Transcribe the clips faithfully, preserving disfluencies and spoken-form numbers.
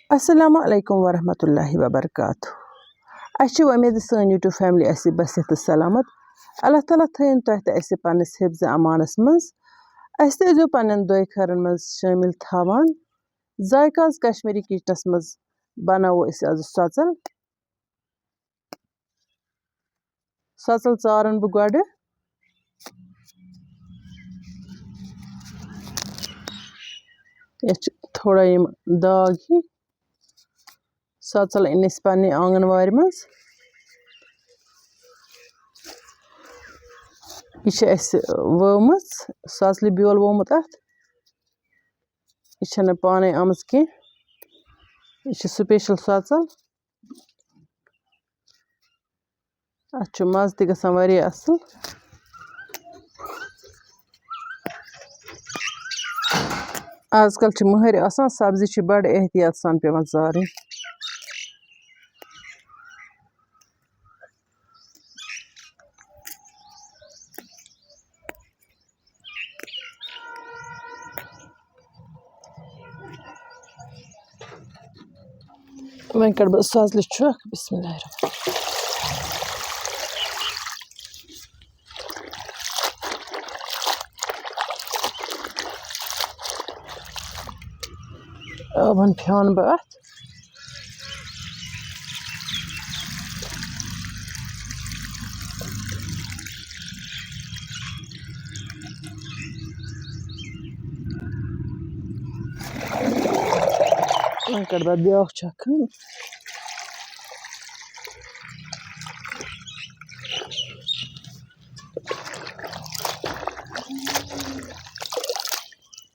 السلام علیکم ورحمۃ اللہ وبرکاتہ۔ اَسہِ چھِ وۄمید سٲنۍ YouTube family آسہِ بصحت تہٕ سلامت۔ اللہ تعالیٰ تھٲیِن تۄہہِ تہٕ اَسہِ پنٛنِس حفظ امانس منٛز۔ اَسہِ تہِ ٲسۍزیو پنٛنٮ۪ن دۄے خٲرن منٛز شٲمِل تھاوان۔ ذایقہ آز کشمیٖری کچنس منٛز بناوو أسۍ آز سۄژل۔ سۄژل ژارن بہٕ گۄڈٕ۔ یتھ چھِ تھوڑا یِم داغ ہی۔ سۄژل أنۍ أسۍ پننہِ آنگن وارِ منٛز۔ یہِ چھِ اَسہِ وٲومٕژ، سۄژلہِ بیول وومُت اَتھ۔ یہِ چھَنہٕ پانَے آمٕژ کینٛہہ۔ یہِ چھِ special سۄژل۔ اَتھ چھُ مَزٕ تہِ گژھان واریاہ اَصٕل۔ آز کَل چھِ مٔہرۍ آسان، سبزی چھِ بَڑٕ احتیاط سان پٮ۪وان ژارٕنۍ۔ وۄنۍ کَڑٕ بہٕ سۄژلہِ چھۄکھ۔ بسم اللہ الرحمن الرحیم۔ آبَن پھیٛاونہٕ بہٕ اَتھ۔ وۄنۍ کَڑٕ بہٕ بیٛاکھ چھَکھ۔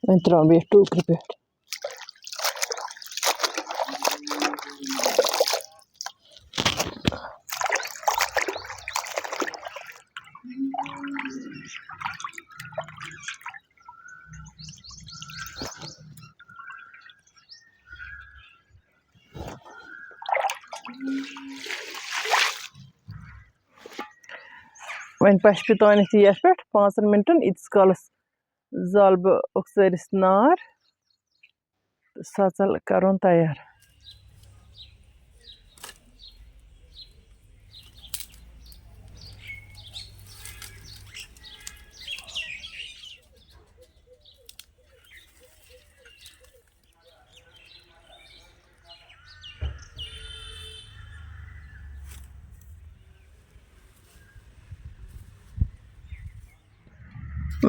وۄنۍ ترٛاوٕ بہٕ یَتھ ٹوٗکرِ پٮ۪ٹھ۔ وۄنۍ پَشپہِ تانٮ۪تھ یہِ یَتھ پٮ۪ٹھ پانٛژَن مِنٹَن، ییٖتِس کالَس زالہٕ بہٕ اوٚکژٲرِس نار تہٕ سۄژَل کَرُن تیار۔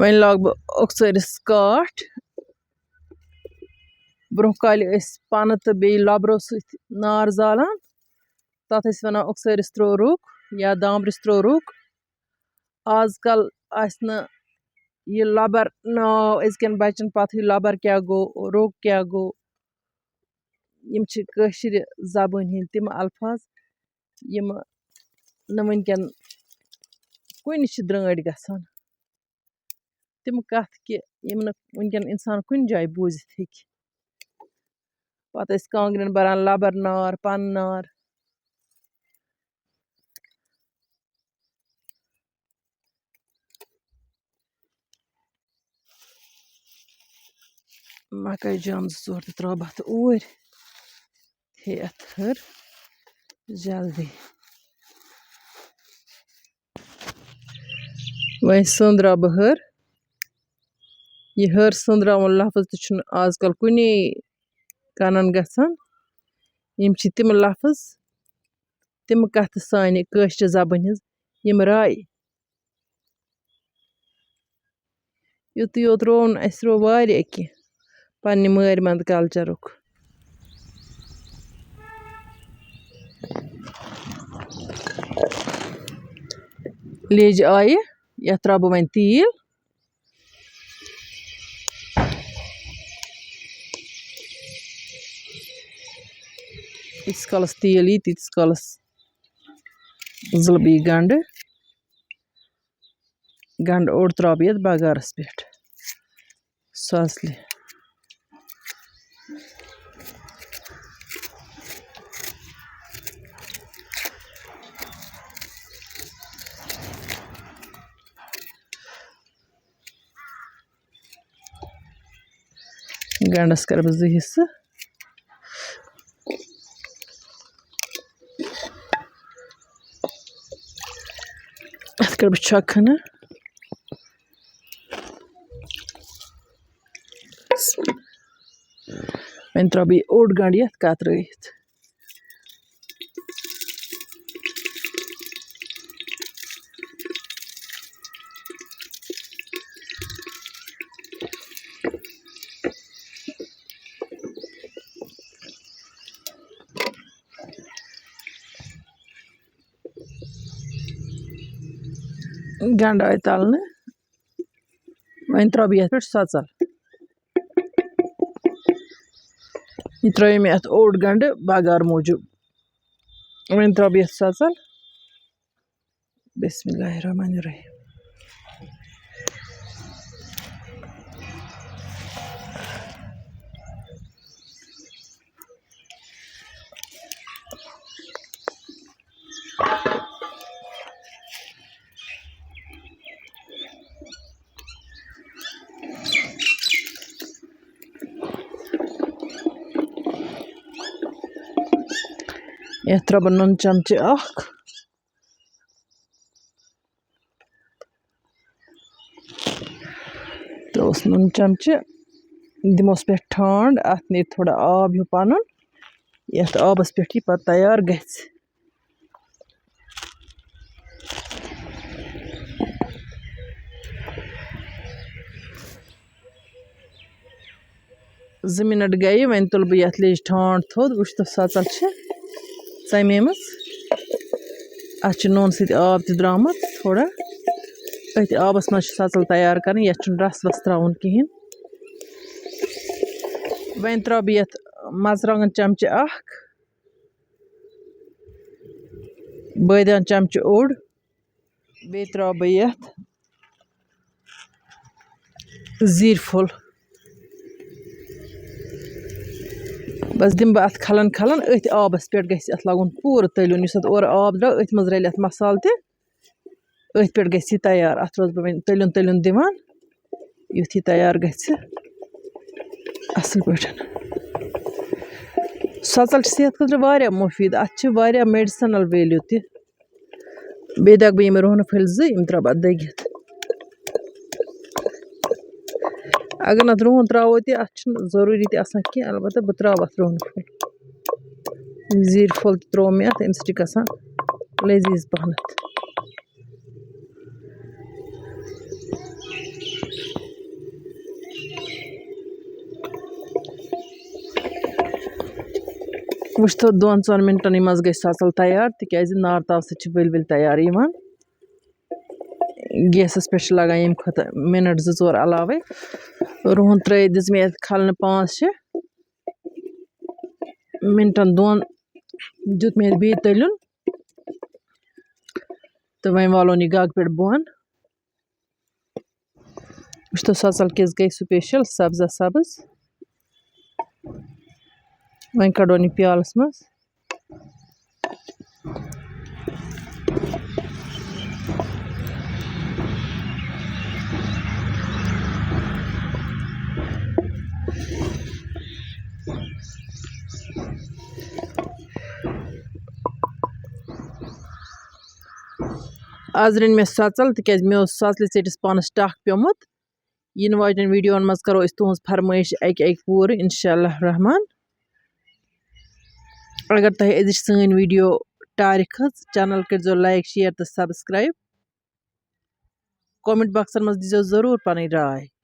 وۄنۍ لاگہٕ بہٕ اوٚکژٲرِس کاٹھ۔ برٛونٛہہ کالہِ ٲسۍ پَنہٕ تہٕ بیٚیہِ لۄبرو سۭتۍ نار زالان۔ تَتھ ٲسۍ وَنان اوٚکژٲرِس ترٛوو روٚک یا دامبرِس ترٛوو روٚک۔ آز کَل آسہِ نہٕ یہِ لۄبَر ناو أزکٮ۪ن بَچَن پَتہٕے، لۄبَر کیٛاہ گوٚو، روٚک کیٛاہ گوٚو۔ یِم چھِ کٲشرِ زبٲنۍ ہٕنٛدۍ تِم الفاظ، یِم نہٕ وٕنکٮ۪ن کُنہِ چھِ درٛٲنٛٹھۍ گژھان۔ تِم کَتھٕ کہِ یِم نہٕ وٕنکٮ۪ن اِنسان کُنہِ جایہِ بوٗزِتھ ہیٚکہِ۔ پَتہٕ ٲسۍ کانٛگرٮ۪ن بَران لَبَر نار، پَنہٕ نار۔ مَکٲے جام زٕ ژور تہِ ترٛاوٕ بہٕ اَتھ اوٗرۍ۔ ہے اَتھ ہٕر جلدی۔ وۄنۍ سٔنٛدراو بہٕ ہٕر۔ یہِ ہٕر سٔنٛدراوُن لفظ تہِ چھُنہٕ آز کل کُنے کَنن گژھان۔ یِم چھِ تِم لفظ، تِم کَتھٕ سانہِ کٲشرِ زبٲنۍ ہٕنٛز، یِم رایہِ یُتُے یوت روو نہٕ اَسہِ، روو واریاہ کینٛہہ پنٛنہِ مٲرۍ منٛد کلچرُک۔ لیجہِ آیہِ، یَتھ ترٛاوٕ بہٕ وۄنۍ تیٖل۔ ییٖتِس کالَس تیٖل یی، تیٖتِس کالَس زٕلہٕ بہٕ یہِ گنٛڈٕ۔ گنٛڈٕ اوٚڑ ترٛاوٕ بہٕ یَتھ بَغارَس پٮ۪ٹھ۔ سۄژلہِ۔ گنٛڈَس کَرٕ بہٕ زٕ حِصہٕ۔ کَرٕ بہٕ چھۄکھ ہنا۔ وۄنۍ ترٛاوٕ بہٕ یہِ اوٚڑ گنٛڈ یَتھ کَترٲیِتھ۔ گنٛڈٕ آیہِ تَلنہٕ۔ وۄنۍ ترٛاوٕ بہٕ یَتھ پٮ۪ٹھ سۄژَل۔ یہِ ترٛٲیِو مےٚ اَتھ اوٚڑ گنٛڈٕ بَغار موٗجوٗب۔ وۄنۍ ترٛاوٕ بہٕ یَتھ سۄژَل۔ بسم اللہ الرحمن الرحیم۔ یَتھ ترٛاوٕ بہٕ نُن چمچہٕ اَکھ۔ ترٛووُس نُن چمچہٕ، دِموس پٮ۪ٹھ ٹھانٛڈ، اَتھ نیرِ تھوڑا آب ہیوٗ پَنُن، یَتھ آبَس پٮ۪ٹھ یہِ پَتہٕ تیار گژھِ۔ زٕ مِنَٹ گٔیہِ، وۄنۍ تُلہٕ بہٕ یَتھ لیٚجہِ ٹھانٛڈ تھوٚد، وٕچھ تو سۄژَل چھِ ژَمیمٕژ۔ اَتھ چھِ نوٗنہٕ سۭتۍ آب تہِ درٛامُت تھوڑا۔ أتھۍ آبَس منٛز چھِ سۄژَل تیار کَرٕنۍ، یَتھ چھُنہٕ رَس وَس ترٛاوُن کِہیٖنۍ۔ وۄنۍ ترٛاوٕ بہٕ یَتھ مَرژٕوانٛگَن چَمچہٕ اَکھ، بٲدیان چَمچہٕ اوٚڑ، بیٚیہِ ترٛاوٕ بہٕ یَتھ زیٖرۍ پھوٚل۔ بَس دِمہٕ بہٕ اَتھ کھَلَن کھَلَن، أتھۍ آبَس پٮ۪ٹھ گژھِ اَتھ لَگُن پوٗرٕ تٔلیُن۔ یُس اَتھ اورٕ آب درٛاو، أتھۍ منٛز رَلہِ اَتھ مصالہٕ تہِ، أتھۍ پٮ۪ٹھ گژھِ یہِ تیار۔ اَتھ روزٕ بہٕ وۄنۍ تٔلیُن تٔلیُن دِوان، یُتھ یہِ تیار گژھِ اَصٕل پٲٹھۍ۔ سۄژَل چھِ صحت خٲطرٕ واریاہ مُفیٖد، اَتھ چھِ واریاہ medicinal value تہِ۔ بیٚیہِ دَگہٕ بہٕ یِم رُہنہٕ پھٔلۍ زٕ، یِم ترٛاوٕ بہٕ اَتھ دٔگِتھ۔ اگر نہٕ اَتھ رُہُن ترٛاوو تہِ، اَتھ چھُنہٕ ضروٗری تہِ آسان کینٛہہ، البتہ بہٕ ترٛاوٕ اَتھ رُہنہٕ پھوٚل۔ زیٖرۍ پھوٚل تہِ ترٛوو مےٚ اَتھ، اَمہِ سۭتۍ چھِ گژھان لذیذ پَہمَتھ۔ وٕچھ تو، دۄن ژۄن مِنٹَنٕے منٛز گٔے سۄژَل تیار، تِکیٛازِ نار تاوٕ سۭتۍ چھِ ؤلۍ ؤلۍ تیار یِوان۔ گیسَس پٮ۪ٹھ چھِ لَگان ییٚمہِ کھۄتہٕ مِنَٹ زٕ ژور علاوَے۔ رُہَن ترٛٲیِتھ دِژ مےٚ یَتھ کھَلنہٕ پانٛژھ شےٚ مِنٹَن دۄن، دیُت مےٚ یَتھ بیٚیہِ تٔلیُن۔ تہٕ وۄنۍ والون یہِ گَگہٕ پٮ۪ٹھ بۄن۔ وٕچھ تو، سۄژَل کِژھ گٔے special سبزہ سبز۔ وۄنۍ کَڑون یہِ پیالَس منٛز۔ آز رٔنۍ مےٚ سۄژَل، تِکیٛازِ مےٚ اوس سۄژلہِ ژیٚٹِس پانَس ٹَکھ پیوٚمُت۔ یِنہٕ واجٮ۪ن ویٖڈیوَن منٛز کَرو أسۍ تُہٕنٛز فرمٲیش اَکہِ اَکہِ پوٗرٕ، اِنشاء اللہ الرحمن۔ اگر تۄہہِ أزِچ سٲنۍ ویٖڈیو ٹارِ کھٔژ، channel کٔرۍزیو like، share تہٕ subscribe۔ Comment boxَن منٛز دیٖزیو ضروٗر پَنٕنۍ راے۔